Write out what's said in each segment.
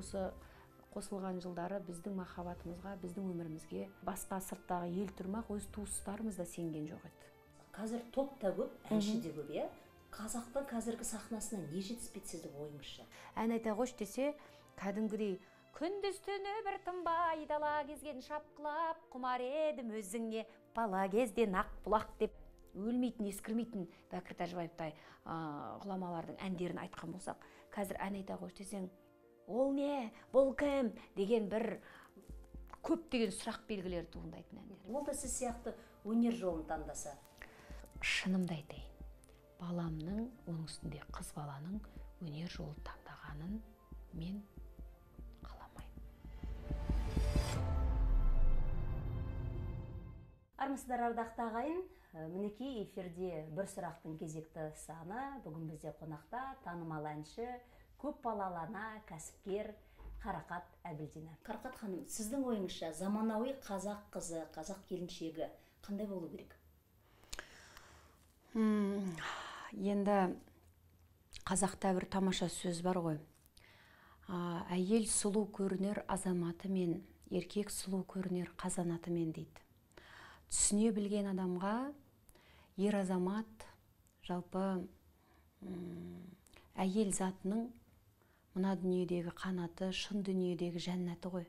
Осы қосылған жылдары біздің махаббатымызға, біздің өмірімізге басқа сырттағы ел тұрмақ, өз туыстарымыз да сенген жоқ еді. Қазір топ та көп, әнші де көп, иә? Қазақтың қазіргі сахнасына не жетіспейді сіздің ойыңызша? Ән айта қойшы десе, кәдімгідей күндіз түні бір тынбай дала кезген шапқылап, құмар едім өзіңе бала кезден ақ бұлақ деп өлмейтін, ескірмейтін Бәкір Тәжібаевтай ғұламалардың әндерін айтқан болсақ, қазір ән айта қойшы десең, ол не, бұл кім деген бір көптеген сұрақ белгілері туындайтын әндер. Ол да сіз сияқты өнер жолын таңдаса? Шынымды айтайын, баламның, оның үстінде қыз баланың өнер жолын таңдағанын мен қаламаймын. Армысыздар, ардақты ағайын, мінекей эфирде бір сұрақтың кезекті саны. Бүгін бізде қонақта танымал әнші, көп балалы ана, кәсіпкер Қарақат Әбілдина. Қарақат ханым, сіздің ойыңызша заманауи қазақ қызы, қазақ келіншегі қандай болу керек? Енді қазақта бір тамаша сөз бар ғой. Әйел сұлу көрінер азаматымен, еркек сұлу көрінер қазанатымен дейді. Түсіне білген адамға ер азамат, жалпы әйел затының мына дүниедегі қанаты, шын дүниедегі жәннаты ғой.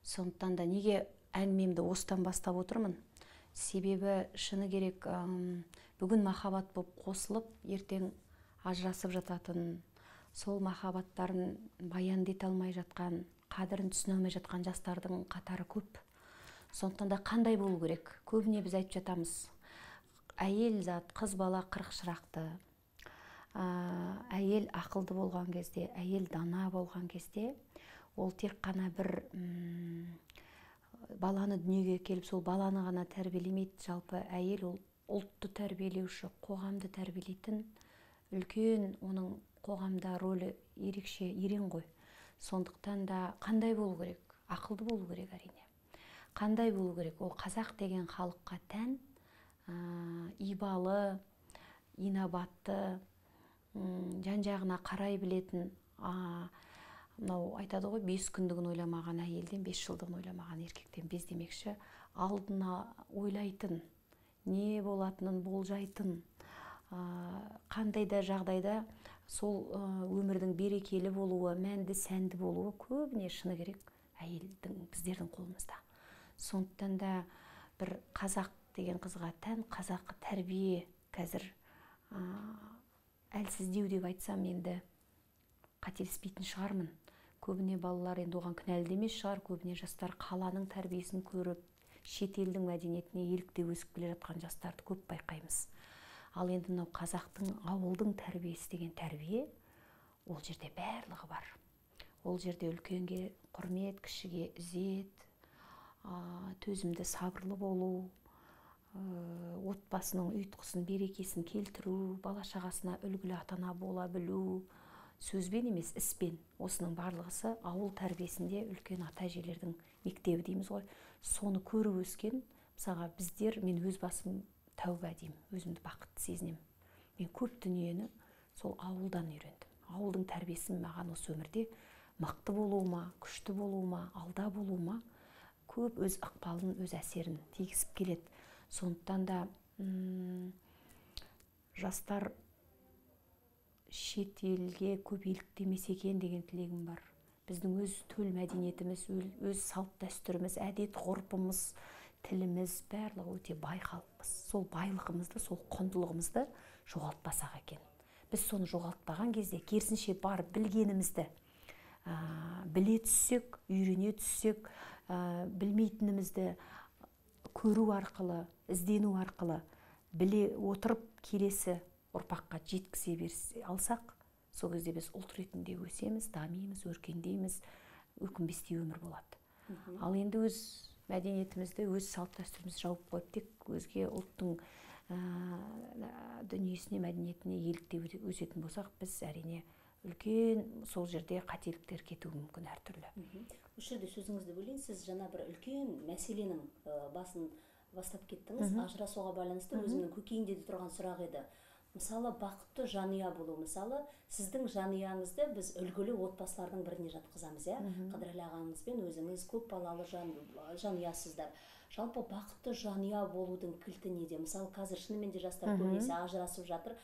Сондықтан да неге әңгімемді осыдан бастап отырмын? Себебі шыны керек, бүгін махаббат болып қосылып, ертең ажырасып жататын, сол махаббаттарын баянды ете алмай жатқан, қадірін түсіне алмай жатқан жастардың қатары көп. Сондықтан да қандай болу керек? Көбіне біз айтып жатамыз, әйел зат, қыз бала қырық шырақты. Әйел ақылды болған кезде, әйел дана болған кезде, ол тек қана бір баланы дүниеге келіп, сол баланы ғана тәрбиелемейді. Жалпы әйел ол ұлтты тәрбиелеуші, қоғамды тәрбиелейтін үлкен, оның қоғамда рөлі ерекше, ерен ғой. Сондықтан да қандай болу керек? Ақылды болу керек әрине. Қандай болу керек? Ол қазақ деген халыққа тән, ибалы, инабатты, жан-жағына қарай білетін, мынау айтады ғой, 5 күндігін ойламаған әйелден, 5 жылдығын ойламаған еркектен без демекші, алдына ойлайтын, не болатынын болжайтын, қандай да жағдайда сол өмірдің берекелі болуы, мәнді сәнді болуы көбіне шыны керек әйелдің, біздердің қолымызда. Сондықтан да бір қазақ деген қызға тән қазақы тәрбие қазір әлсіздеу деп айтсам енді қателеспейтін шығармын. Көбіне балалар енді оған кінәлі де емес шығар, көбіне жастар қаланың тәрбиесін көріп, шетелдің мәдениетіне еліктеп өсіп келе жатқан жастарды көп байқаймыз. Ал енді мынау қазақтың, ауылдың тәрбиесі деген тәрбие, ол жерде барлығы бар. Ол жерде үлкенге құрмет, кішіге ізет, төзімді, сабырлы болу, отбасының ұйытқысын, берекесін келтіру, бала шағасына үлгілі ата-ана бола білу, сөзбен емес, іспен. Осының барлығысы ауыл тәрбиесінде үлкен ата-әжелердің мектебі дейміз ғой. Соны көріп өскен, мысалға біздер, мен өз басым тәуба деймін, өзімді бақытты сезінемін. Мен көп дүниені сол ауылдан үйрендім. Ауылдың тәрбиесі маған осы өмірде мықты болуыма, күшті болуыма, алда болуыма көп өз ықпалын, өз әсерін тигізіп келеді. Сондықтан да жастар шетелге көп еліктемесе екен деген тілегім бар. Біздің өз төл мәдениетіміз, өз салт дәстүріміз, әдет ғұрпымыз, тіліміз барлығы өте бай халықпыз. Сол байлығымызды, сол құндылығымызды жоғалтпасақ екен. Біз соны жоғалтпаған кезде керісінше бар білгенімізді біле түссек, үйрене түссек, білмейтінімізді көру арқылы, іздену арқылы біле отырып келесі ұрпаққа жеткізе берсе алсақ, сол кезде біз ұлт ретінде өсеміз, дамимыз, өркендейміз, өкінбестей өмір болады. Ал енді өз мәдениетімізді, өз салт дәстүрімізді жауып қойып, тек өзге ұлттың дүниесіне, мәдениетіне еліктеп өсетін болсақ, біз әрине үлкен сол жерде қателіктер кетуі мүмкін әртүрлі. Осы жерде сөзіңізді бөлейін, сіз жаңа бір үлкен мәселенің басын бастап кеттіңіз. Ажырасуға байланысты өзімнің көкейімде де тұрған сұрақ еді. Мысалы, бақытты жанұя болу. Мысалы, сіздің жанұяңызды біз үлгілі отбасылардың біріне жатқызамыз, иә? Қыдырәлі ағаңызбен өзіңіз көп балалы жанұясыздар. Жалпы бақытты жанұя болудың кілті неде? Мысалы, қазір шынымен де жастар көбінесе ажырасып жатыр.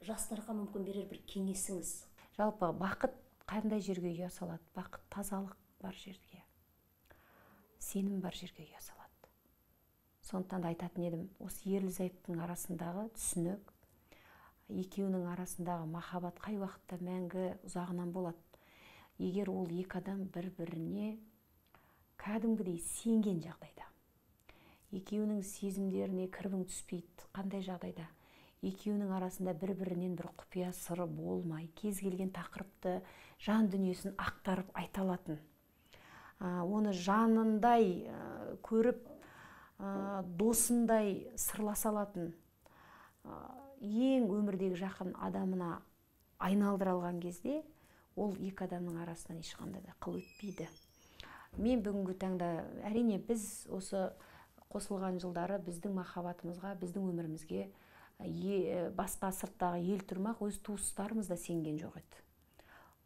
Жастарға мүмкін берер бір кеңесіңіз? Жалпы бақыт қандай жерге ұя салады? Бақыт тазалық бар жерге, сенім бар жерге ұя салады. Сондықтан да айтатын едім, осы ерлі-зайыптың арасындағы түсінік, екеуінің арасындағы махаббат қай уақытта мәңгі ұзағынан болады? Егер ол екі адам бір-біріне кәдімгідей сенген жағдайда, екеуінің сезімдеріне кірбің түспейді, қандай жағдайда екеуінің арасында бір-бірінен бір құпия сыры болмай, кез келген тақырыпты жан дүниесін ақтарып айта алатын, оны жанындай көріп, досындай сырласа алатын, ең өмірдегі жақын адамына айналдыра алған кезде, ол екі адамның арасынан ешқандай да қыл өтпейді. Мен бүгінгі таңда, әрине, біз осы қосылған жылдары біздің махаббатымызға, біздің өмірімізге басқа сырттағы ел тұрмақ өз туыстарымыз да сенген жоқ еді.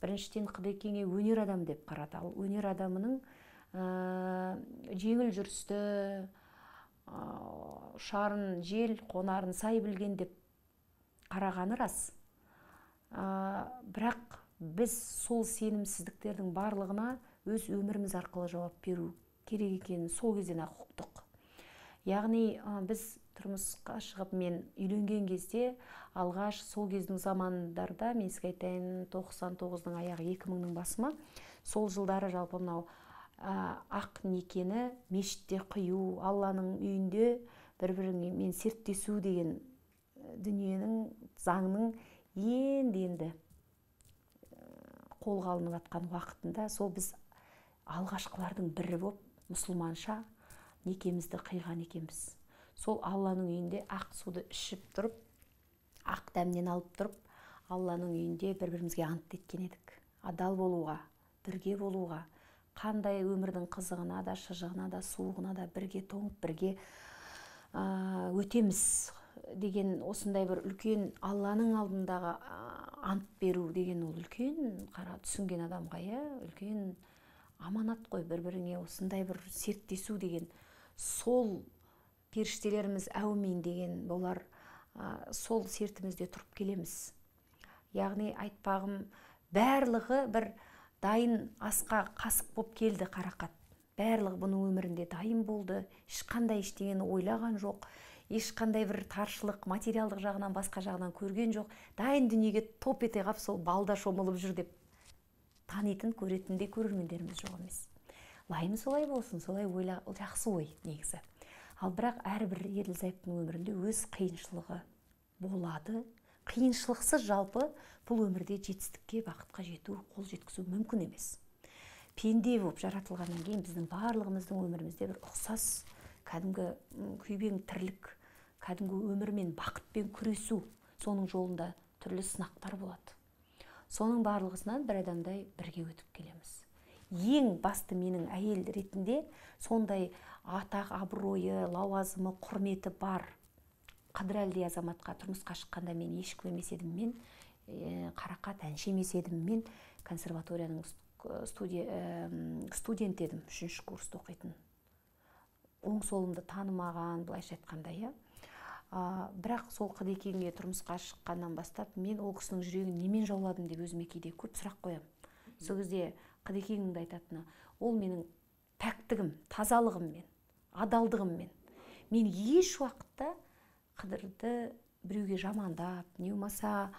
Біріншіден, Қыдекеңе өнер адам деп қарады. Ал өнер адамының жеңіл жүрісті, ұшарын жел, қонарын сай білген деп қарағаны рас. Бірақ біз сол сенімсіздіктердің барлығына өз өміріміз арқылы жауап беру керек екенін сол кезден ақ ұқтық. Яғни біз тұрмысқа шығып, мен үйленген кезде алғаш сол кездің замандарда, мен сізге айтайын, 99-дың аяғы, 2000-ның басы ма, сол жылдары жалпы мынау ақ некені мешітте қию, Алланың үйінде бір-бірімен серттесу деген дүниенің, заңның енді-енді қолға алынып жатқан уақытында, сол біз алғашқылардың бірі болып мұсылманша некемізді қиған екенбіз. Сол Алланың үйінде ақ суды ішіп тұрып, ақ дәмнен алып тұрып, Алланың үйінде бір-бірімізге ант еткен едік. Адал болуға, бірге болуға, қандай өмірдің қызығына да, шыжығына да, суығына да бірге тоңып, бірге өтеміз деген осындай бір үлкен Алланың алдындағы ант беру деген ол үлкен, қара түсінген адамға, иә, үлкен аманат қой, бір-біріңе осындай бір серттесу деген. Сол періштелеріміз әумин деген болар, сол сертімізде тұрып келеміз. Яғни айтпағым, барлығы бір дайын асқа қасық боп келді Қарақат. Барлығы бұның өмірінде дайын болды, ешқандай ештеңені ойлаған жоқ, ешқандай бір таршылық материалдық жағынан, басқа жағынан көрген жоқ. Дайын дүниеге топ ете қап, сол балда шомылып жүр деп танитын, көретін де көрермендеріміз жоқ емес. Лайым солай болсын, солай ойла, жақсы ой негізі. Ал бірақ әрбір ерлі-зайыптының өмірінде өз қиыншылығы болады. Қиыншылықсыз жалпы бұл өмірде жетістікке, бақытқа жету, қол жеткізу мүмкін емес. Пенде болып жаратылғаннан кейін біздің барлығымыздың өмірімізде бір ұқсас кәдімгі күйбең тірлік, кәдімгі өмірмен, бақытпен күресу, соның жолында түрлі сынақтар болады. Соның барлығысынан бір адамдай бірге өтіп келеміз. Ең басты менің әйел ретінде сондай атақ, абыройы, лауазымы, құрметі бар Қыдырәлідей азаматқа тұрмысқа шыққанда мен ешкім емес едім, мен Қарақат әнші емес едім, мен консерваторияның студент едім, 3-ші курста оқитын. Оң солымды танымаған, былайша айтқанда, иә. Бірақ сол Қыдекеңге тұрмысқа шыққаннан бастап мен ол кісінің жүрегін немен жауладым деп өзіме кейде көп сұрақ қоямын. Сол кезде Қыдекеңнің де айтатыны, ол менің пәктігім, тазалығыммен, адалдығыммен. Мен еш уақытта Қыдырды біреуге жамандап, не болмаса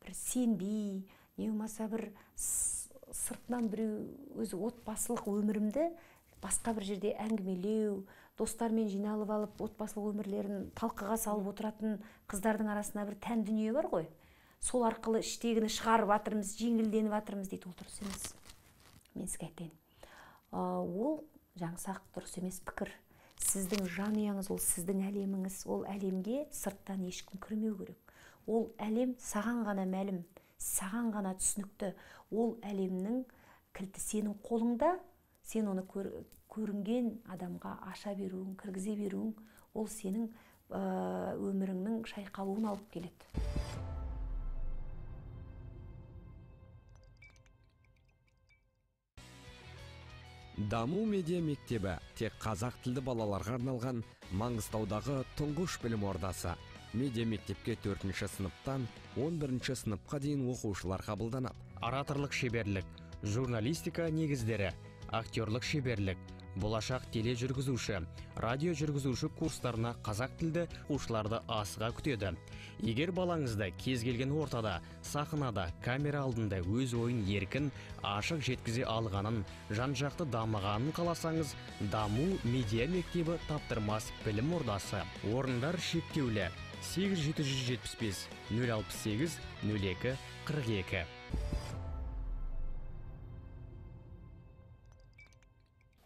бір сенбей, не болмаса бір сыртынан біреу өзі отбасылық өмірімді басқа бір жерде әңгімелеу, достармен жиналып алып отбасылық өмірлерін талқыға салып отыратын қыздардың арасында бір тән дүние бар ғой. Сол арқылы іштегіні шығарып жатырмыз, жеңілденіп жатырмыз дейді. Ол дұрыс емес. Мен сізге айтайын. Ол жаңсақ, дұрыс емес пікір. Сіздің жанұяңыз, ол сіздің әлеміңіз. Ол әлемге сырттан ешкім кірмеу керек. Ол әлем саған ғана мәлім, саған ғана түсінікті. Ол әлемнің кілті сенің қолыңда, сен оны көрінген адамға аша беруің, кіргізе беруің, ол сенің өміріңнің шайқалуын алып келеді. Даму медиа мектебі тек қазақ тілді балаларға арналған Маңғыстаудағы тұңғыш білім ордасы. Медиа мектепке 4-ші сыныптан 11-ші сыныпқа дейін оқушылар қабылданады. Ораторлық шеберлік, журналистика негіздері, актерлік шеберлік, болашақ тележүргізуші, радио жүргізуші курстарына қазақ тілді оқушыларды асыға күтеді. Егер балаңызды кез келген ортада, сахнада, камера алдында өз ойын еркін, ашық жеткізе алғанын, жан-жақты дамығанын қаласаңыз, Даму медиа мектебі таптырмас білім ордасы. Орындар шектеулі. 8775 068 02 42.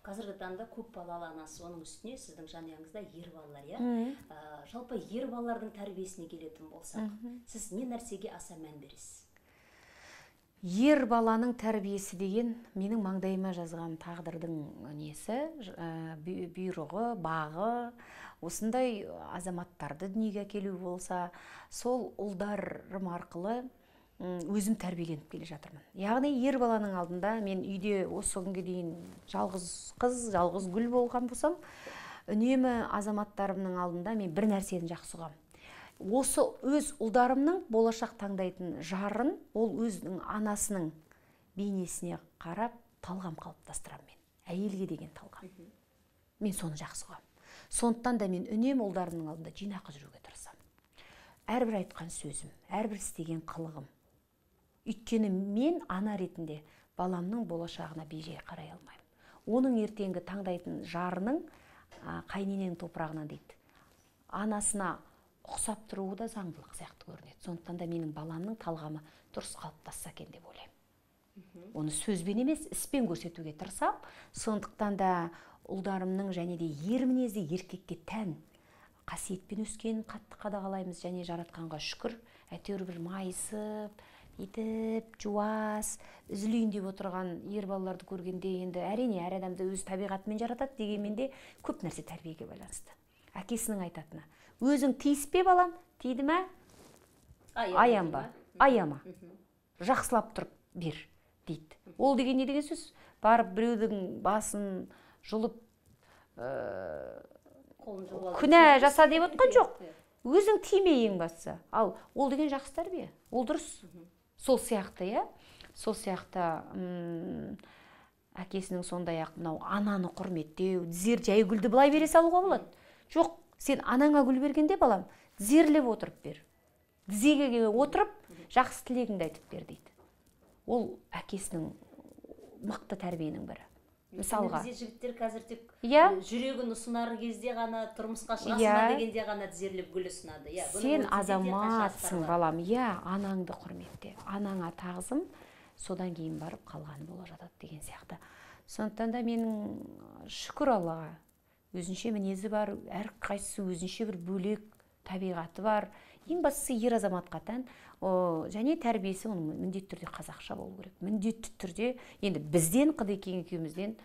Қазіргі таңда көп балалы анасы, оның үстіне сіздің жанұяңызда ер балалар, иә? Жалпы ер балалардың тәрбиесіне келетін болсақ, сіз не нәрсеге аса мән бересіз? Ер баланың тәрбиесі деген менің маңдайыма жазған тағдырдың несі, бұйрығы, бағы, осындай азаматтарды дүниеге әкелу болса, сол ұлдарым арқылы өзім тәрбиеленіп келе жатырмын. Яғни ер баланың алдында мен үйде осы күнге дейін жалғыз қыз, жалғыз гүл болған болсам, үнемі азаматтарымның алдында мен бір нәрсені жақсы ұғамын. Осы өз ұлдарымның болашақ таңдайтын жарын, ол өзінің анасының бейнесіне қарап талғам қалыптастырамын мен. Әйелге деген талғам. Мен соны жақсы ұғамын. Сондықтан да мен үнемі ұлдарымның алдында жинақы жүруге тырысамын. Әрбір айтқан сөзім, әрбір істеген қылығым. Өйткені мен ана ретінде баламның болашағына бейжай қарай алмаймын. Оның ертеңгі таңдайтын жарының қайнененің топырағынан дейді. Анасына ұқсап тұруы да заңдылық сияқты көрінеді. Сондықтан да менің баламның талғамы дұрыс қалыптасса екен деп ойлаймын. Оны сөзбен емес, іспен көрсетуге тырысам. Сондықтан да ұлдарымның және де ер мінезді еркекке тән қасиетпен өскенін қатты қадағалаймыз және жаратқанға шүкір, әйтеуір бір майысып, етіп, жуас, үзілейін деп отырған ер балаларды көргенде енді әрине әр адамды өз табиғатымен жаратады, дегенмен де көп нәрсе тәрбиеге байланысты. Әкесінің айтатыны: өзің тиіспе балам, тиді ме? Аянба, аяма. Жақсылап тұрып бер дейді. Ол деген не деген сөз? Барып біреудің басын жұлып күнә жаса деп отқан жоқ. Өзің тиме ең бастысы. Ал ол деген жақсы тәрбие. Ол дұрыс. Сол сияқты, иә? Сол сияқты әкесінің сондай-ақ мынау ананы құрметтеу, тізер жай гүлді былай бере салуға болады. Жоқ, сен анаңа гүл бергенде балам, тізерлеп отырып бер. Тізеге отырып, жақсы тілегіңді айтып бер дейді. Ол әкесінің мықты тәрбиенің бірі. Мысалға, бізде жігіттер қазір тек жүрегін ұсынар кезде ғана, тұрмысқа шығасың дегенде ғана тізерлеп гүл ұсынады. Сен азаматсың, балам, иә, анаңды құрметте, анаңа тағзым, содан кейін барып қалғаны бола жатады деген сияқты. Сондықтан да менің шүкір Аллаға, өзінше мінезі бар, әрқайсысы өзінше бір бөлек табиғаты бар. Ең бастысы ер азаматқа тән, және тәрбиесі оның міндетті түрде қазақша болу керек. Міндетті түрде, енді бізден Қыдекең екеумізден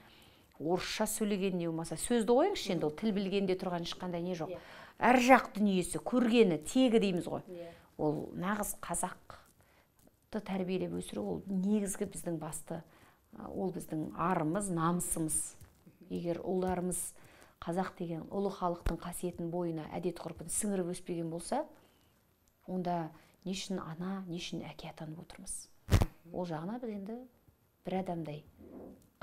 орысша сөйлеген не болмаса сөзді қойыңызшы, енді ол тіл білгенде тұрған ешқандай не жоқ. Әр жақ дүниесі, көргені, тегі дейміз ғой. Ол нағыз қазақты тәрбиелеп өсіру, ол негізгі біздің басты, ол біздің арымыз, намысымыз. Егер ұлдарымыз қазақ деген ұлы халықтың қасиетін бойына, әдет ғұрпын сіңіріп өспеген болса, онда не үшін ана, не үшін әке атанып отырмыз? Ол жағына біз енді бір адамдай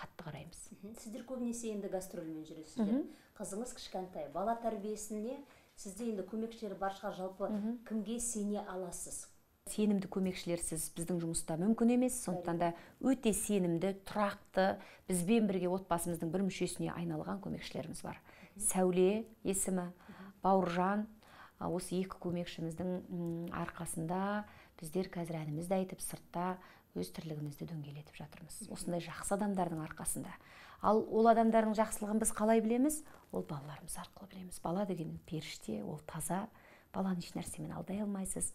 қатты қараймыз. Сіздер көбінесе енді гастрольмен жүресіздер. Қызыңыз кішкентай, бала тәрбиесіне сізде енді көмекшілер бар шығар, жалпы кімге сене аласыз? Сенімді көмекшілерсіз біздің жұмыста мүмкін емес, сондықтан да өте сенімді, тұрақты, бізбен бірге отбасымыздың бір мүшесіне айналған көмекшілеріміз бар. Сәуле есімі, Бауыржан, осы екі көмекшіміздің арқасында біздер қазір әнімізді айтып, сыртта өз тірлігімізді дөңгелетіп жатырмыз. Осындай жақсы адамдардың арқасында. Ал ол адамдардың жақсылығын біз қалай білеміз? Ол балаларымыз арқылы білеміз. Бала деген періште, ол таза. Баланы еш нәрсемен алдай алмайсыз.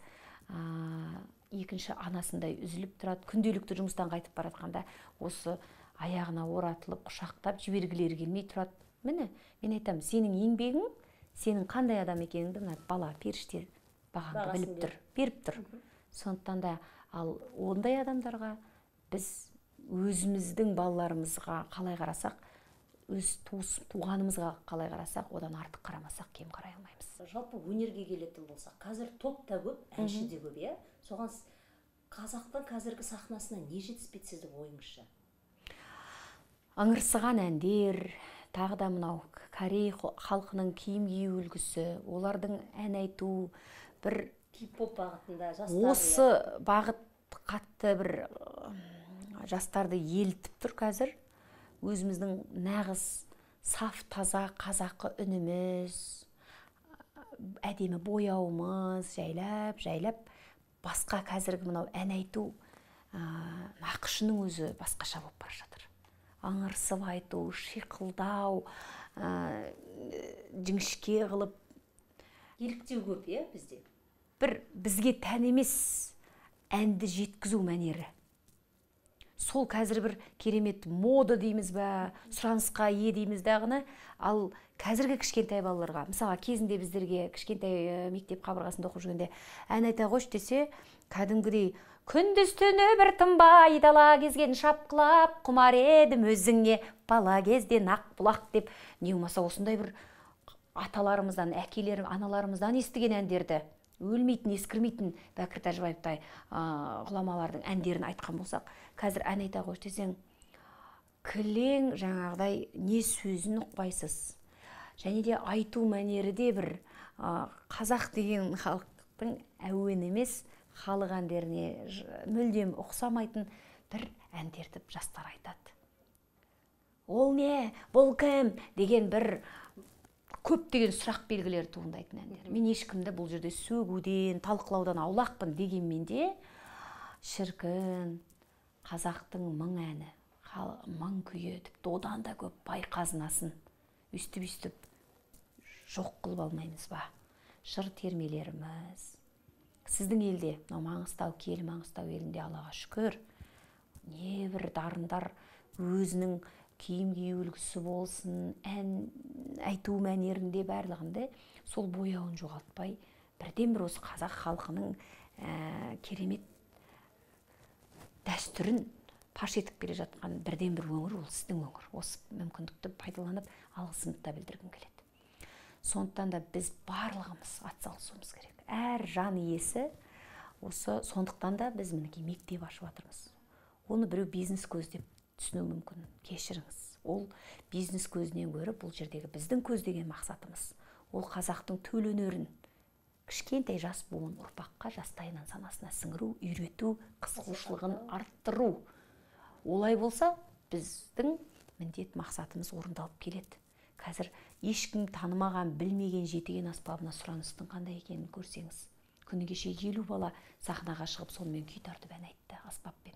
Екінші анасындай үзіліп тұрады. Күнделікті жұмыстан қайтып баратқанда осы аяғына оратылып, құшақтап жібергілері келмей тұрады. Міне, мен айтамын, сенің еңбегің Сенің қандай адам екеніңді мына бала періште бағаңды біліп тұр, беріп тұр. Сондықтан да ал ондай адамдарға біз өзіміздің балаларымызға қалай қарасақ, өз туғанымызға қалай қарасақ, одан артық қарамасақ, кем қарай алмаймыз. Жалпы өнерге келетін болсақ, қазір топ та көп, әнші де көп, иә? Соған қазақтың қазіргі сахнасына не жетіспейді сіздің ойыңызша? Ыңырсыған әндер, тағы да мынау корей халқының киім кию үлгісі, олардың ән айту, бір кей-поп бағытында жастар, осы бағыт қатты бір жастарды елітіп тұр қазір. Өзіміздің нағыз саф таза қазақы үніміз, әдемі бояуымыз жайлап жайлап басқа қазіргі мынау ән айту нақышының өзі басқаша болып бара жатыр. Аңырсып айту, шиқылдау, жіңішке қылып еліктеу көп, иә, бізде. Бір бізге тән емес әнді жеткізу мәнері. Сол қазір бір керемет мода дейміз ба, сұранысқа ие дейміз дағыны. Ал қазіргі кішкентай балаларға, мысалға кезінде біздерге кішкентай мектеп қабырғасында оқып жүргенде ән айта қойшы десе, кәдімгідей күндіз түні бір тынбай дала кезген шапқылап, құмар едім өзіңе бала кезде нақ бұлақ деп, не болмаса осындай бір аталарымыздан, әкелер, аналарымыздан естіген әндерді, өлмейтін, ескірмейтін Бәкір Тәжібаевтай ғұламалардың әндерін айтқан болсақ, қазір ән айта қойшы десең, кілең жаңағыдай не сөзін ұқпайсыз. Және де айту мәнері де бір қазақ деген халықтың әуені емес, халық әндеріне мүлдем ұқсамайтын бір әндерді жастар айтады. Ол не, бұл кім деген бір көптеген сұрақ белгілері туындайтын әндер. Мен ешкімді бұл жерде сөгуден, талқылаудан аулақпын дегенмен де, шіркін, қазақтың мың әні, мың күйі, тіпті одан да көп бай қазынасын өстіп-өстіп жоқ қылып алмаймыз ба? Жыр термелеріміз. Сіздің елде, мынау Маңғыстау, киелі Маңғыстау елінде Аллаға шүкір, небір дарындар өзінің киім кию үлгісі болсын, ән айту мәнерінде барлығында сол бояуын жоғалтпай, бірден бір осы қазақ халқының керемет дәстүрін паш етіп келе жатқан бірден бір өңір ол сіздің өңір. Осы мүмкіндікті пайдаланып алғысымды да білдіргім келеді. Сондықтан да біз барлығымыз атсалысуымыз керек. Әр жан иесі осы, сондықтан да біз мінекей мектеп ашып жатырмыз. Оны біреу бизнес көздеп түсіну мүмкін, кешіріңіз. Ол бизнес көзінен көріп, бұл жердегі біздің көздеген мақсатымыз ол қазақтың төл өнерін кішкентай жас буын ұрпаққа жастайынан санасына сіңіру, үйрету, қызығушылығын арттыру. Олай болса, біздің міндет мақсатымыз орындалып келеді. Қазір ешкім танымаған, білмеген жетіген аспабына сұраныстың қандай екенін көрсеңіз. Күні кеше 50 бала сахнаға шығып, сонымен күй тартып ән айтты аспаппен.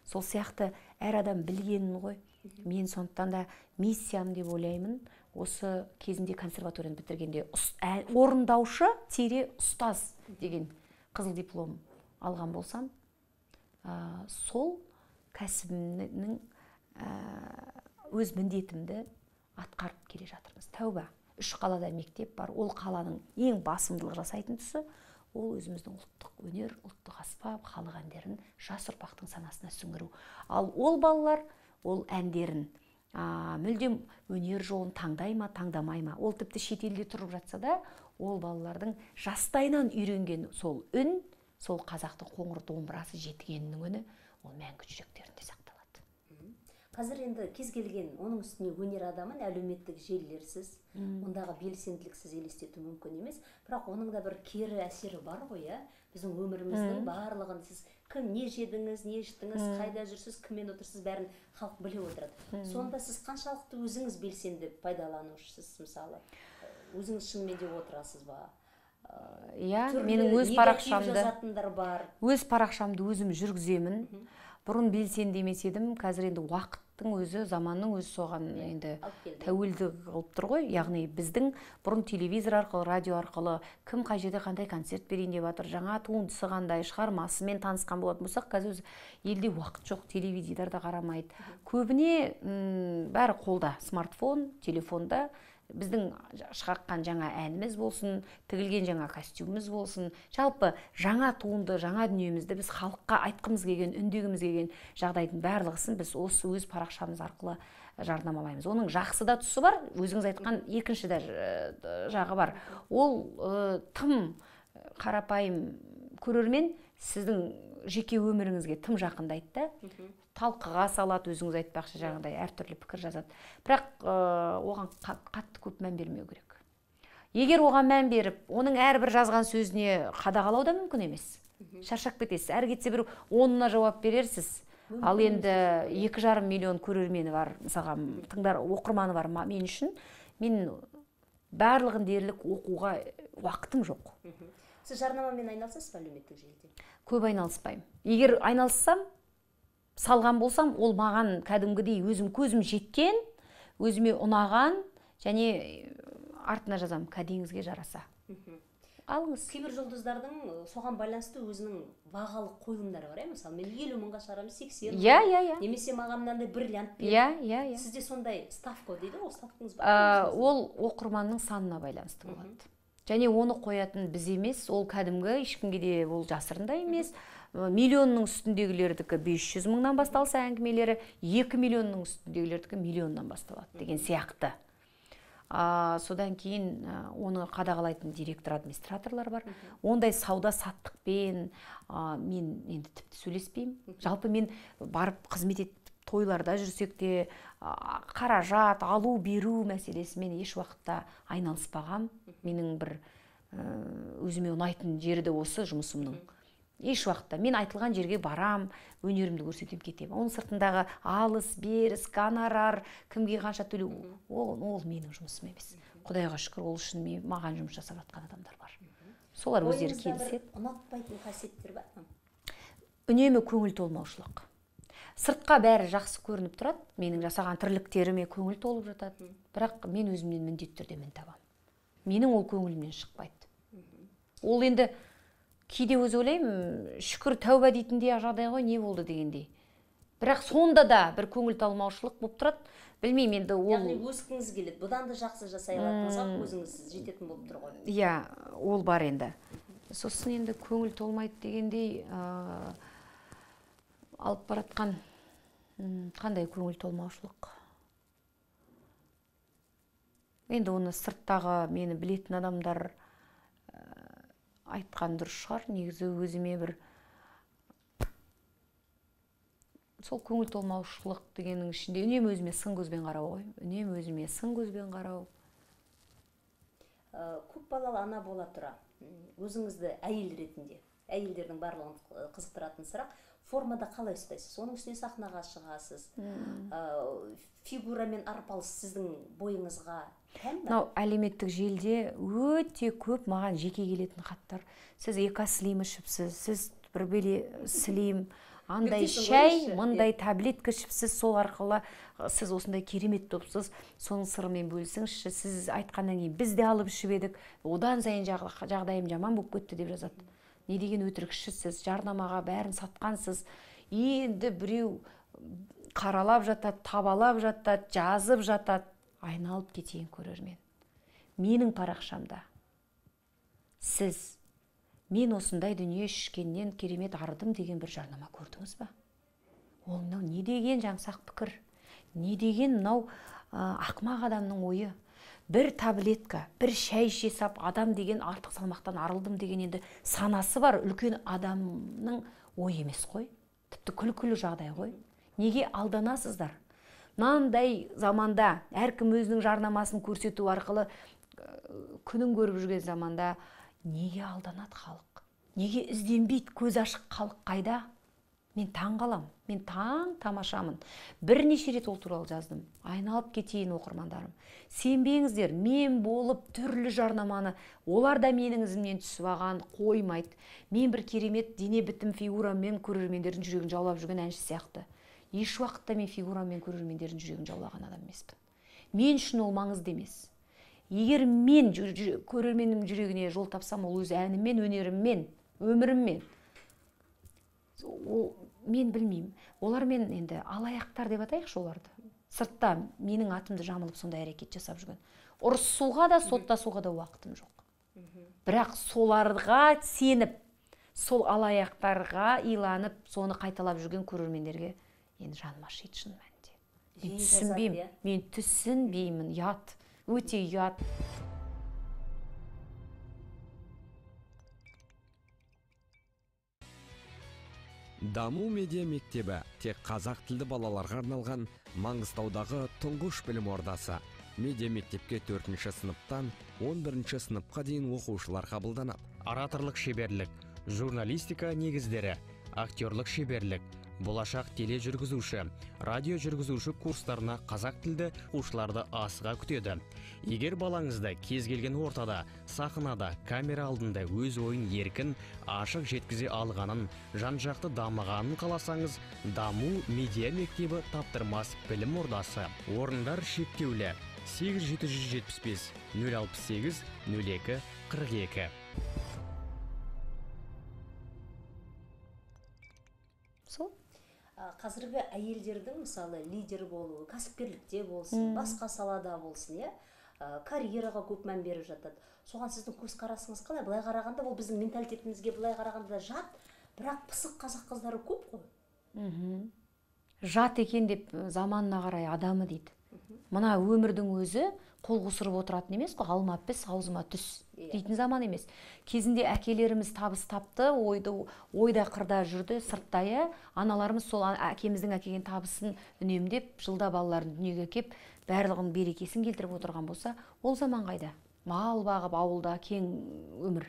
Сол сияқты әр адам білгенін ғой. Мен сондықтан да миссиям деп ойлаймын. Осы кезінде консерваторияны бітіргенде орындаушы тире ұстаз деген қызыл диплом алған болсам, сол кәсібімнің өз міндетімді атқарып келе жатырмыз. Тәуба, 3 қалада мектеп бар. Ол қаланың ең басымдылық жасайтын тұсы ол өзіміздің ұлттық өнер, ұлттық аспап, халық әндерін жас ұрпақтың санасына сіңіру. Ал ол балалар ол әндерін мүлдем өнер жолын таңдай ма, таңдамай ма, ол тіпті шетелде тұрып жатса да, ол балалардың жастайынан үйренген сол үн, сол қазақтың қоңыр домбырасы жетігенінің үні, ол мәңгі жүректерінде сақталады. Қазір енді кез келген, оның үстіне өнер адамын әлеуметтік желілерсіз, ондағы белсенділіксіз елестету мүмкін емес, бірақ оның да бір кері әсері бар ғой, иә? Біздің өміріміздің барлығын сіз кім не жедіңіз, не іштіңіз, қайда жүрсіз, кіммен отырсыз, бәрін халық біле отырады. Сонда сіз қаншалықты өзіңіз белсенді пайдаланушысыз, мысалы? Өзіңіз шынымен де отырасыз ба? Иә, менің өз парақшамды, өз парақшамды өзім жүргіземін. Бұрын белсенді емес едім, қазір енді уақыттың өзі, заманның өзі соған енді тәуелді қылып тұр ғой. Яғни біздің бұрын телевизор арқылы, радио арқылы кім қай жерде қандай концерт берейін деп жатыр, жаңа туындысы қандай, шығармасымен танысқан болатын болсақ, қазір өзі елде уақыт жоқ, телевизор да қарамайды. Көбіне бәрі қолда, смартфон, телефонда. Біздің шығарған жаңа әніміз болсын, тігілген жаңа костюміміз болсын, жалпы жаңа туынды, жаңа дүниемізді біз халыққа айтқымыз келген, үндегіміз келген жағдайдың барлығысын біз осы өз парақшамыз арқылы жарнамалаймыз. Оның жақсы да тұсы бар, өзіңіз айтқан екінші де жағы бар. Ол тым қарапайым көрермен сіздің жеке өміріңізге тым жақындайды да, талқыға салады, өзіңіз айтпақшы жаңағыдай әртүрлі пікір жазады. Бірақ оған қатты көп мән бермеу керек. Егер оған мән беріп, оның әрбір жазған сөзіне қадағалау да мүмкін емес. Шаршап кетесіз. Әрі кетсе бір онына жауап берерсіз. Ал енді 2,5 миллион көрермені бар, мысалға, тыңдар оқырманы бар мен үшін, мен барлығын дерлік оқуға уақытым жоқ. Сіз жарнамамен айналысасыз ба әлеуметтік желіде? Көп айналыспаймын. Егер айналыссам, салған болсам, ол маған кәдімгідей өзім көзім жеткен, өзіме ұнаған, және артына жазам, кәдеңізге жараса. Алыңыз. Кейбір жұлдыздардың соған байланысты өзінің бағалы қойылымдары бар, мысалы, мен 50 мыңға шығарамын, 80 мың. Иә. Немесе маған мынандай бриллиант бер. Иә. Сізде сондай ставка дейді, ол ставкаңыз бар? Ол оқырманның санына байланысты болады. Және оны қоятын біз емес, ол кәдімгі ешкімге де ол жасырын да емес. Миллионның үстіндегілердікі 500 мыңнан басталса әңгімелері, 2 миллионның үстіндегілердікі миллионнан басталады деген сияқты. Содан кейін оны қадағалайтын директор, администраторлар бар. Ондай сауда саттықпен мен енді тіпті сөйлеспеймін. Жалпы мен барып қызмет етіп тойларда жүрсек те, қаражат, алу, беру мәселесімен еш уақытта айналыспағам. Менің бір өзіме ұнайтын жері де осы жұмысымның. Еш уақытта мен айтылған жерге барам, өнерімді көрсетіп кетемін. Оның сыртындағы алыс, беріс, гонорар, кімге қанша төлеу, ол менің жұмысым емес. Құдайға шүкір, ол үшін маған жұмыс жасап жатқан адамдар бар. Солар өздері келіседі. Ұнатпайтын қасиеттер бар ма? Үнемі көңіл толмаушылық. Сыртқа бәрі жақсы көрініп тұрады, менің жасаған тірліктеріме көңіл толып жатады. Бірақ мен өзімнен міндетті түрде мін табамын. Менің ол көңілімнен шықпайды. Ол енді кейде өзі ойлаймын, шүкір тәуба дейтіндей жағдай ғой, не болды дегендей. Бірақ сонда да бір көңіл толмаушылық болып тұрады. Білмеймін енді ол. Яғни өскіңіз келеді, бұдан да жақсы жасай алатыныңызға көзіңіз жететін болып тұр ғой. Иә, ол бар енді. Сосын енді көңіл толмайды дегендей, алып баратқан қандай көңіл толмаушылық? Енді оны сырттағы мені білетін адамдар айтқан дұрыс шығар. Негізі өзіме бір сол көңіл толмаушылық дегеннің ішінде үнемі өзіме сын көзбен қарау ғой. Үнемі өзіме сын көзбен қарау. Көп балалы ана бола тұра, өзіңізді әйел ретінде, әйелдердің барлығын қызықтыратын сұрақ, формада қалай ұстайсыз? Оның үстіне сахнаға шығасыз. Фигурамен арпалыс сіздің бойыңызға тән бе? Мынау әлеуметтік желіде өте көп маған жеке келетін хаттар. Сіз экослим ішіпсіз, сіз бір бөле слим, андай шай, мындай таблетка ішіпсіз, сол арқылы сіз осындай керемет топсыз, соның сырымен бөлісіңізші, сіз айтқаннан кейін біз де алып ішіп едік, одан сайын жағдайым жаман болып кетті деп жазады. Не деген өтірікшісіз, жарнамаға бәрін сатқансыз. Енді біреу қаралап жатады, табалап жатады, жазып жатады. Айналып кетейін көрермен. Менің парақшамда сіз мен осындай дүние ішкеннен керемет арыдым деген бір жарнама көрдіңіз ба? Ол мынау не деген жаңсақ пікір, не деген мынау ақымақ адамның ойы. Бір таблетка, бір шай іше сап адам деген артық салмақтан арылдым деген енді санасы бар үлкен адамның ойы емес қой. Тіпті күлкілі жағдай ғой. Неге алданасыздар? Мынандай заманда әркім өзінің жарнамасын көрсету арқылы күнін көріп жүрген заманда неге алданады халық? Неге ізденбейді көз ашық халық қайда? Мен таң қалам, мен таң тамашамын. Бірнеше рет ол туралы жаздым. Айналып кетейін оқырмандарым. Сенбеңіздер, мен болып түрлі жарнаманы, олар да менің ізімнен түсіп алған, қоймайды. Мен бір керемет дене бітім фигураммен көрермендердің жүрегін жаулап жүрген әнші сияқты. Еш уақытта мен фигураммен көрермендердің жүрегін жаулаған адам емеспін. Мен үшін ол маңызды емес. Егер мен көрерменнің жүрегіне жол тапсам, ол өз әніммен, өнеріммен, өміріммен. Ол мен білмеймін. Олармен енді алаяқтар деп атайықшы оларды. Сыртта менің атымды жамылып сондай әрекет жасап жүрген. Ұрысуға да, соттасуға да уақытым жоқ. Бірақ соларға сеніп, сол алаяқтарға иланып, соны қайталап жүрген көрермендерге енді жаным ашиды шын мәнінде. Мен түсінбеймін, мен түсінбеймін, ұят, өте ұят. Даму медиа мектебі тек қазақ тілді балаларға арналған Маңғыстаудағы тұңғыш білім ордасы. Медиа мектепке 4-ші сыныптан 11-ші сыныпқа дейін оқушылар қабылданады. Ораторлық шеберлік, журналистика негіздері, актерлік шеберлік, болашақ тележүргізуші, радио жүргізуші курстарына қазақ тілді оқушыларды асыға күтеді. Егер балаңызды кез келген ортада, сахнада, камера алдында өз ойын еркін, ашық жеткізе алғанын, жан-жақты дамығанын қаласаңыз, Даму медиа мектебі таптырмас білім ордасы. Орындар шектеулі. 8775 068 02 42. Сол. Қазіргі әйелдердің мысалы лидер болуы, кәсіпкерлікте болсын, басқа салада болсын, иә, карьераға көп мән беріп жатады. Соған сіздің көзқарасыңыз қалай? Былай қарағанда ол біздің менталитетімізге былай қарағанда жат, бірақ пысық қазақ қыздары көп қой. Жат екен деп заманына қарай адамы дейді. Мына өмірдің өзі қол қусырып отыратын емес қой, алма піс, аузыма түс дейтін заман емес. Кезінде әкелеріміз табыс тапты, ойда қырда жүрді, сыртта, аналарымыз сол әкеміздің әкелген табысын үнемдеп, жылда балаларын дүниеге кеп, барлығын берекесін келтіріп отырған болса, ол заман қайда? Мал бағып ауылда кең өмір.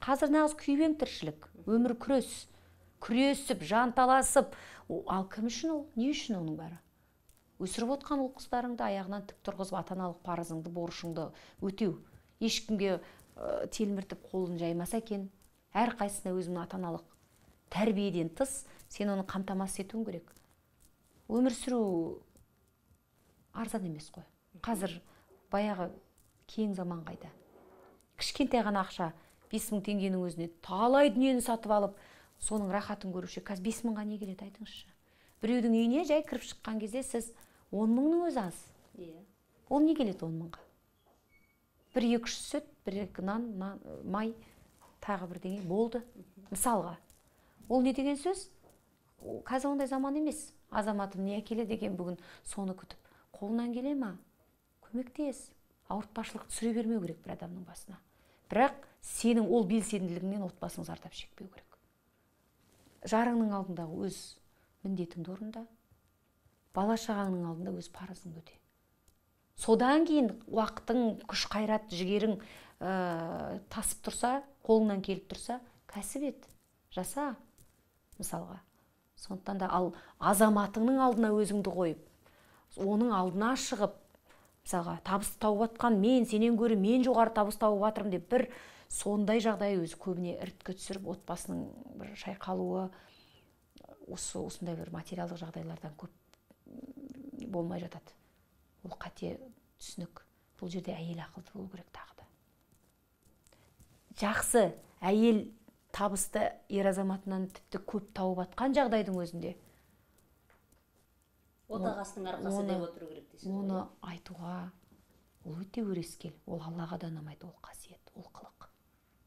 Қазір нағыз күйбең тіршілік, өмір күрес, күресіп, жанталасып, ал кім үшін ол, не үшін оның бәрі? Өсіріп отқан ұл қыздарыңды аяғынан тік тұрғызып, ата-аналық парызыңды, борышыңды өтеу. Ешкімге телміртіп қолын жаймаса екен, әрқайсысына өзінің ата-аналық тәрбиеден тыс, сен оны қамтамасыз етуің керек. Өмір сүру арзан емес қой. Қазір баяғы кең заман қайда? Кішкентай ғана ақша, 5000 теңгенің өзіне талай дүниені сатып алып, соның рахатын көруші. Қазір 5000-ға не келеді, айтыңызшы? Біреудің үйіне жай кіріп шыққан кезде сіз 10 мыңның өзі аз. Ол не келеді 10 мыңға? 1-2 сүт, 1-2 нан, май, тағы бірдеңе болды. Мысалға. Ол не деген сөз? Қазір ондай заман емес. Азаматым не әкеледі екен бүгін, соны күтіп. Қолынан келе ма? Көмектес. Ауыртпашылық түсіре бермеу керек бір адамның басына. Бірақ сенің ол белсенділігіңнен отбасың зардап шекпеу керек. Жарыңның алдындағы өз міндетіңді орында, бала шағаңның алдында өз парызыңды өте. Содан кейін уақытың, күш қайрат, жігерің тасып тұрса, қолыңнан келіп тұрса, кәсіп ет, жаса, мысалға. Сондықтан да ал азаматыңның алдына өзіңді қойып, оның алдына шығып, мысалға, табыс тауып атқан мен, сенен гөрі мен жоғары табыс тауып жатырмын деп бір сондай жағдай өзі көбіне іріткі түсіріп, отбасының бір шайқалуы, осындай бір материалдық жағдайлардан көп болмай жатады. Ол қате түсінік. Бұл жерде әйел ақылды болу керек тағы да. Жақсы әйел табысты ер азаматынан тіпті көп тауып атқан жағдайдың өзінде отағасының арқасы деп отыру керек дейсіз. Оны айтуға ол өте өрескел, ол Аллаға да ұнамайды, ол қасиет, ол қылық.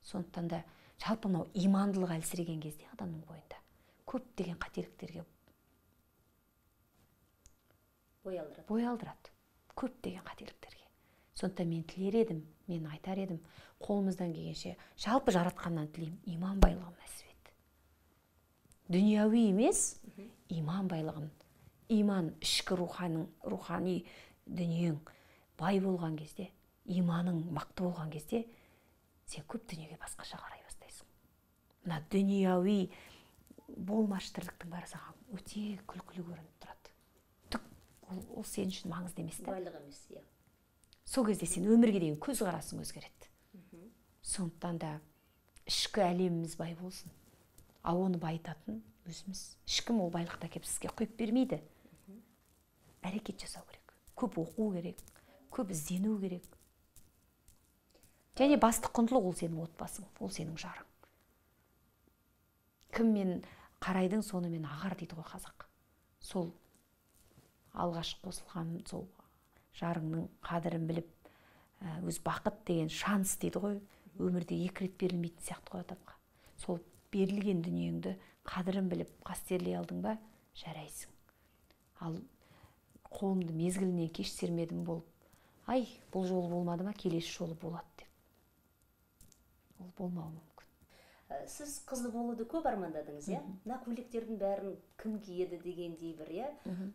Сондықтан да жалпы мынау имандылық әлсіреген кезде адамның бойында көптеген қателіктерге бой алдырады. Бой алдырады. Көптеген қателіктерге. Сондықтан мен тілер едім, мен айтар едім, қолымыздан келгенше жалпы жаратқаннан тілеймін, иман байлығын нәсіп ет. Дүнияуи емес, иман байлығын. Иман ішкі рухани дүниең бай болған кезде, иманың мықты болған кезде сен көп дүниеге басқаша қарай бастайсың. Мына дүнияуи болмашы тірліктің бәрі саған өте күлкілі көрініп тұрады. Түк ол сен үшін маңызды емес та. Байлық емес, иә. Сол кезде сен өмірге деген көзқарасың өзгереді. Сондықтан да ішкі әлеміміз бай болсын. Ал оны байытатын өзіміз. Ешкім ол байлықты әкеп сізге құйып бермейді. Әрекет жасау керек. Көп оқу керек, көп іздену керек. Және басты құндылық ол сенің отбасың, ол сенің жарың. Кіммен қарайдың, сонымен ағар дейді ғой қазақ. Сол Алғаш қосылған сол жарыңның қадірін біліп, өз бақыт деген шанс дейді ғой, өмірде екі рет берілмейтін сияқты ғой адамға. Сол берілген дүниеңді қадірін біліп қастерлей алдың ба, жарайсың. Ал қолымды мезгілінен кеш сермедім болып, ай, бұл жолы болмады ма, келесі жолы болады деп. Ол болмауы мүмкін. Сіз қызды болуды көп армандадыңыз, иә? Мына көйлектердің бәрін кім киеді дегендей бір, иә?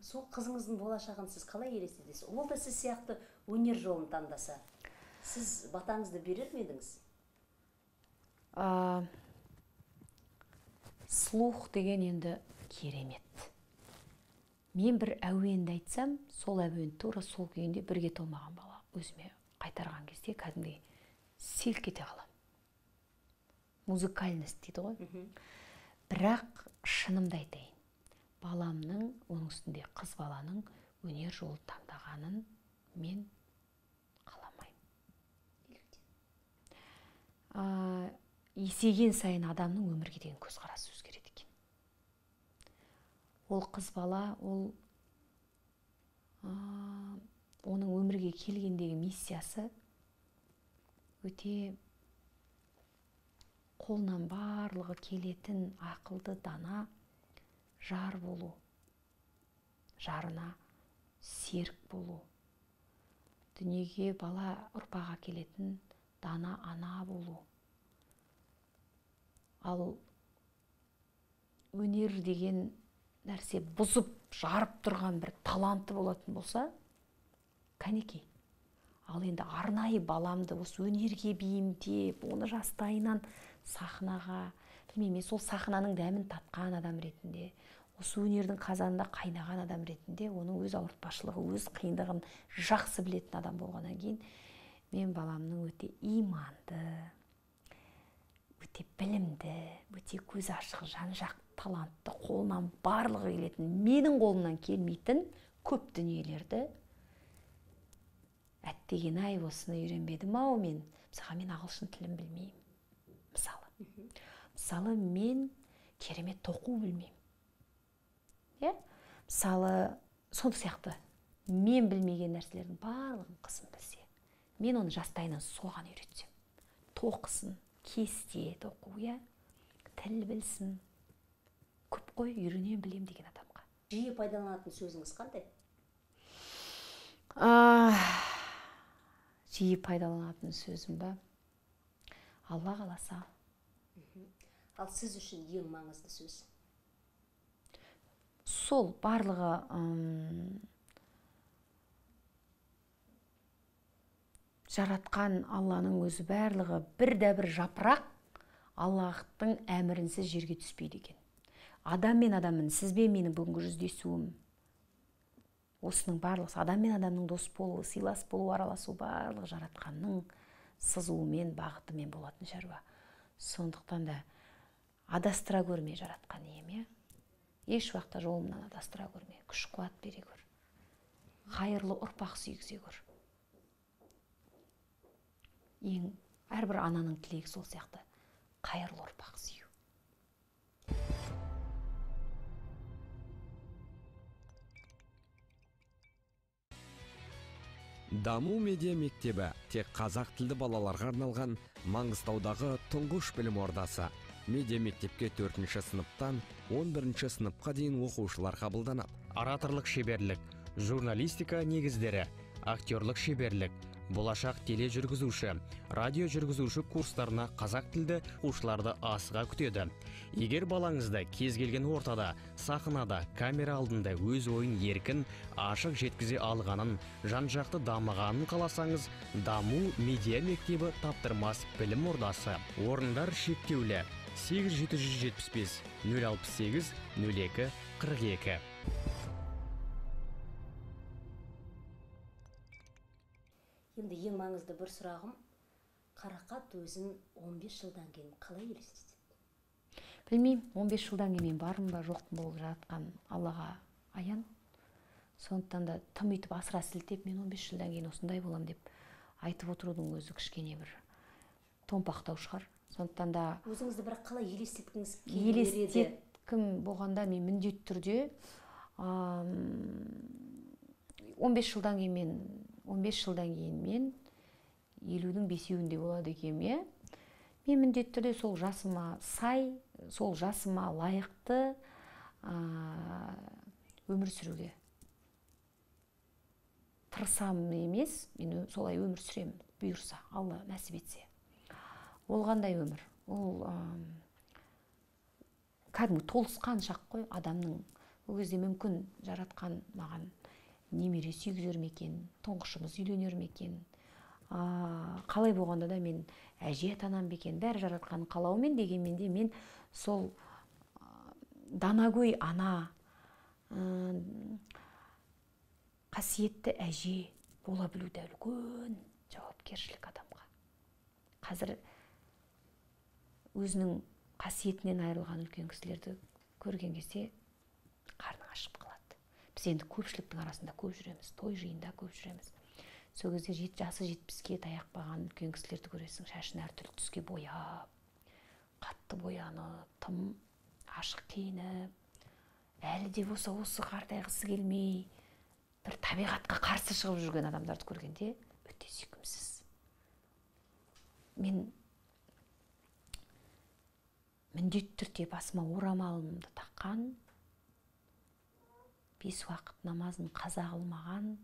Сол қызыңыздың болашағын сіз қалай елестетесіз? Ол да сіз сияқты өнер жолын таңдаса, сіз батаңызды берер ме едіңіз? Слух деген енді керемет. Мен бір әуенді айтсам, сол әуен тура сол күйінде бірге толмаған бала өзіме қайтарған кезде кәдімгідей селк ете қаламын. Музыкальность дейді ғой. Бірақ шынымды айтайын, баламның, оның үстінде қыз баланың өнер жолы таңдағанын мен қаламаймын. Есейген сайын адамның өмірге деген көзқарасы өзгереді екен. Ол қыз бала, ол оның өмірге келгендегі миссиясы өте қолынан барлығы келетін ақылды дана жар болу, жарына серік болу, дүниеге бала ұрпаға келетін дана ана болу. Ал өнер деген нәрсе бұзып, жарып тұрған бір таланты болатын болса, кәнекей. Ал енді арнайы баламды осы өнерге бейімдеп, оны жастайынан сахнаға, білмеймін, мен сол сахнаның дәмін татқан адам ретінде, осы өнердің қазанында қайнаған адам ретінде, оның өз ауыртпашылығы, өз қиындығын жақсы білетін адам болғаннан кейін, мен баламның өте иманды, өте білімді, өте көзі ашық, жан-жақты, талантты, қолынан барлығы келетін, менің қолымнан келмейтін көп дүниелерді әттеген ай осыны үйренбедім ау мен. Мысалға, мен ағылшын тілін білмеймін. Мысалы, мен керемет тоқу білмеймін. Иә? Мысалы, сол сияқты мен білмеген нәрселердің барлығын қызым білсе, мен оны жастайынан соған үйретсем. Тоқысын, кесте тоқу, иә? Тіл білсін. Көп қой үйренем білем деген адамға. Жиі пайдаланатын сөзіңіз қандай? Жиі пайдаланатын сөзім ба? Алла қаласа. Ал сіз үшін ең маңызды сөз? Сол барлығы жаратқан Алланың өзі барлығы бір де бір жапырақ Аллахтың әмірінсіз жерге түспейді екен. Адам мен адамның, сіз бен менің бүгінгі жүздесуім, осының барлығы, адам мен адамның дос болуы, сыйлас болуы, араласу, барлығы жаратқанның сызуымен, бағытымен болатын шаруа. Сондықтан да адастыра көрме жаратқан ием, иә? Еш уақытта жолымнан адастыра көрме, күш қуат бере көр. Қайырлы ұрпақ сүйгізе көр. Ең әрбір ананың тілегі сол сияқты, қайырлы ұрпақ сүю. Даму медиа мектебі тек қазақ тілді балаларға арналған Маңғыстаудағы тұңғыш білім ордасы. Медиа мектепке 4-ші сыныптан 11-ші сыныпқа дейін оқушылар қабылданады. Ораторлық шеберлік, журналистика негіздері, актерлік шеберлік, болашақ тележүргізуші, радио жүргізуші курстарына қазақ тілді оқушыларды асыға күтеді. Егер балаңызды кез келген ортада, сахнада, камера алдында өз ойын еркін, ашық жеткізе алғанын, жан-жақты дамығанын қаласаңыз, Даму медиа мектебі таптырмас білім ордасы. Орындар шектеулі. 8775 068 02 42. Енді ең маңызды бір сұрағым, Қарақат өзін 15 жылдан кейін қалай елестетеді? Білмеймін, 15 жылдан кейін мен бармын ба, жоқпын болып жатқан Аллаға аян. Сондықтан да тым үйтіп асыра сілтеп, мен 15 жылдан кейін осындай болам деп айтып отырудың өзі кішкене бір томпақтау шығар. Сондықтан да өзіңізді бірақ қалай елестеткіңіз келер еді? Елестеткім болғанда мен міндетті түрде 15 жылдан кейін мен 15 жылдан кейін мен 50-дің 5-еуінде болады екенмін, иә. Мен міндетті түрде сол жасыма сай, сол жасыма лайықты өмір сүруге тырысамын емес, мен солай өмір сүремін, бұйырса, Алла нәсіп етсе. Ол қандай өмір? Ол кәдімгі толысқан шақ қой адамның. Ол кезде мүмкін жаратқан маған немере сүйгізер ме екен, тұңғышымыз үйленер ме екен, қалай болғанда да мен әже атанам ба екен, бәрі жаратқан қалауымен. Дегенмен де мен сол данагөй ана, қасиетті әже бола білу де үлкен жауапкершілік адамға. Қазір өзінің қасиетінен айырылған үлкен кісілерді көрген кезде қарның ашып қалады. Біз енді көпшіліктің арасында көп жүреміз, той жиында көп жүреміз. Сол кезде жасы 70-ке таяқ баған үлкен кісілерді көресің, шашын әртүрлі түске бояп, қатты боянып, тым ашық киініп, әлі де болса осы қартайғысы келмей, бір табиғатқа қарсы шығып жүрген адамдарды көргенде өте сүйкімсіз. Мен міндетті түрде басыма орамалымды таққан, 5 уақыт намазын қаза қылмаған,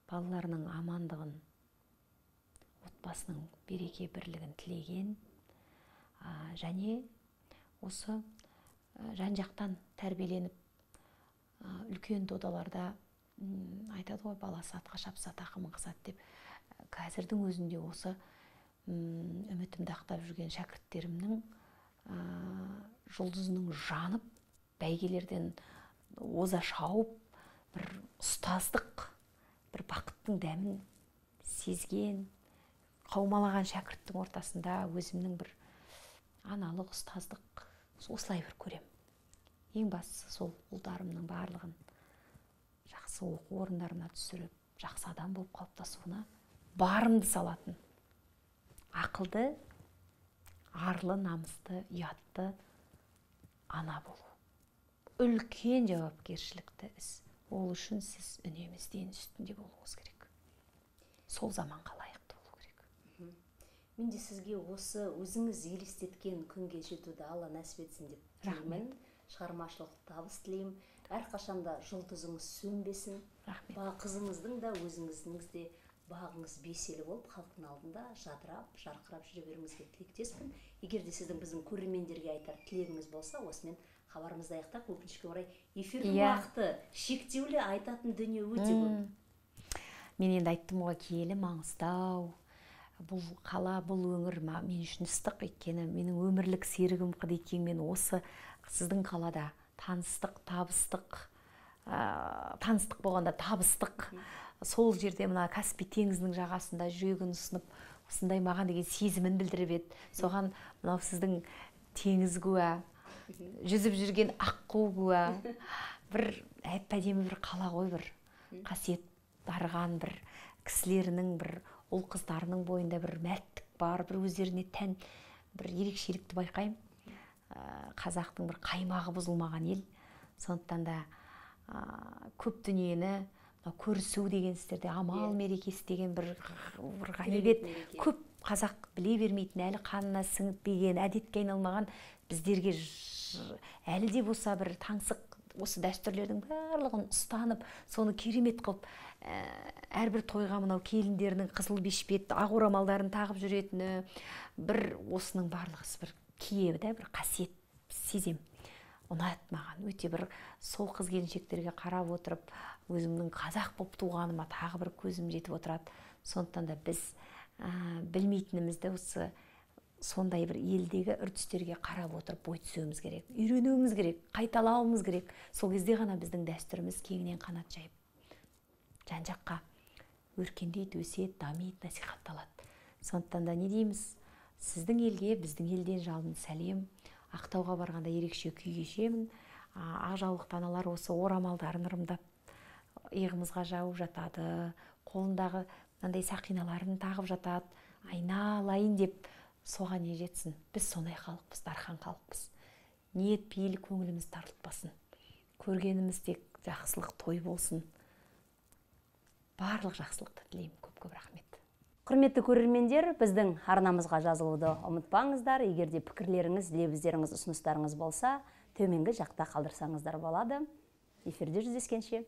балаларының амандығын, отбасының береке бірлігін тілеген, және осы жан-жақтан тәрбиеленіп, үлкен додаларда айтады ғой, баласы атқа шапса тақымын қысады деп. Қазірдің өзінде осы үмітімді ақтап жүрген шәкірттерімнің жұлдызының жанып, бәйгелерден оза шауып, бір ұстаздық, бір бақыттың дәмін сезген, қаумалаған шәкірттің ортасында өзімнің бір аналық ұстаздық осылай бір көрем. Ең бастысы сол ұлдарымның барлығын жақсы оқу орындарына түсіріп, жақсы адам болып қалыптасуына барымды салатын, ақылды, арлы, намысты, ұятты ана болу. Үлкен жауапкершілікті іс. Ол үшін сіз үнемі ізденіс үстінде болуыңыз керек. Сол заманға лайықты болу керек. Мен де сізге осы өзіңіз елестеткен күнге жетуді Алла нәсіп етсін деп тілеймін. Шығармашылық табыс тілеймін. Әрқашанда жұлдызыңыз сөнбесін. Рахмет. Қызыңыздың да өзіңіздің де бағыңыз беселі болып, халықтың алдында жадырап, жарқырап жүре беруіңізге тілектеспін. Егер де сіздің біздің көрермендерге айтар тілегіңіз болса, осымен хабарымызды аяқтап, өкінішке орай эфирдің уақыты шектеулі, айтатын дүние өте көп. Мен енді айттым ғой, киелі Маңғыстау, бұл қала, бұл өңір мен үшін ыстық, өйткені менің өмірлік серігім Қыдекеңмен осы сіздің қалада таныстық, табыстық, таныстық болғанда табыстық. Сол жерде мына Каспий теңізінің жағасында жүрегін ұсынып, осындай маған деген сезімін білдіріп еді. Соған мынау сіздің теңіз куә, жүзіп жүрген аққу куә, бір әп-әдемі бір қала ғой, бір қасиет дарыған бір кісілерінің, бір ұл қыздарының бойында бір мәрттік бар, бір өздеріне тән бір ерекшелікті байқаймын. Қазақтың бір қаймағы бұзылмаған ел. Сондықтан да көп дүниені көрісу деген істерде, амал мерекесі деген бір ғанибет, көп қазақ біле бермейтін, әлі қанына сіңіппеген, әдетке айналмаған біздерге әлі де болса бір таңсық осы дәстүрлердің барлығын ұстанып, соны керемет қылып, әрбір тойға мынау келіндерінің қызыл бешпет, ақ орамалдарын тағып жүретіні, бір осының барлығы бір киелі да, бір қасиет сезем. Ұнады маған. Өте бір сол қыз келіншектерге қарап отырып, өзімнің қазақ болып туғаныма тағы бір көзім жетіп отырады. Сондықтан да біз білмейтінімізді осы сондай бір елдегі үрдістерге қарап отырып бой түзеуіміз керек, үйренуіміз керек, қайталауымыз керек. Сол кезде ғана біздің дәстүріміз кеңінен қанат жайып, жан-жаққа өркендейді, өседі, дамиды, насихатталады. Сондықтан да не дейміз? Сіздің елге, біздің елден жалынды сәлем. Ақтауға барғанда ерекше күй кешемін. Ақ жаулықты аналар осы орамалдарын ырымдап иығымызға жауып жатады, қолындағы мынандай сақиналарын тағып жатады. Айналайын деп соған не жетсін. Біз сондай халықпыз, дархан халықпыз. Ниет пейіл көңіліміз тартпасын. Көргеніміз тек жақсылық той болсын. Барлық жақсылықты тілеймін. Көп-көп рахмет. Құрметті көрермендер, біздің арнамызға жазылуды ұмытпаңыздар. Егер де пікірлеріңіз, лебіздеріңіз, ұсыныстарыңыз болса, төменгі жақта қалдырсаңыздар болады. Эфирде жүздескенше.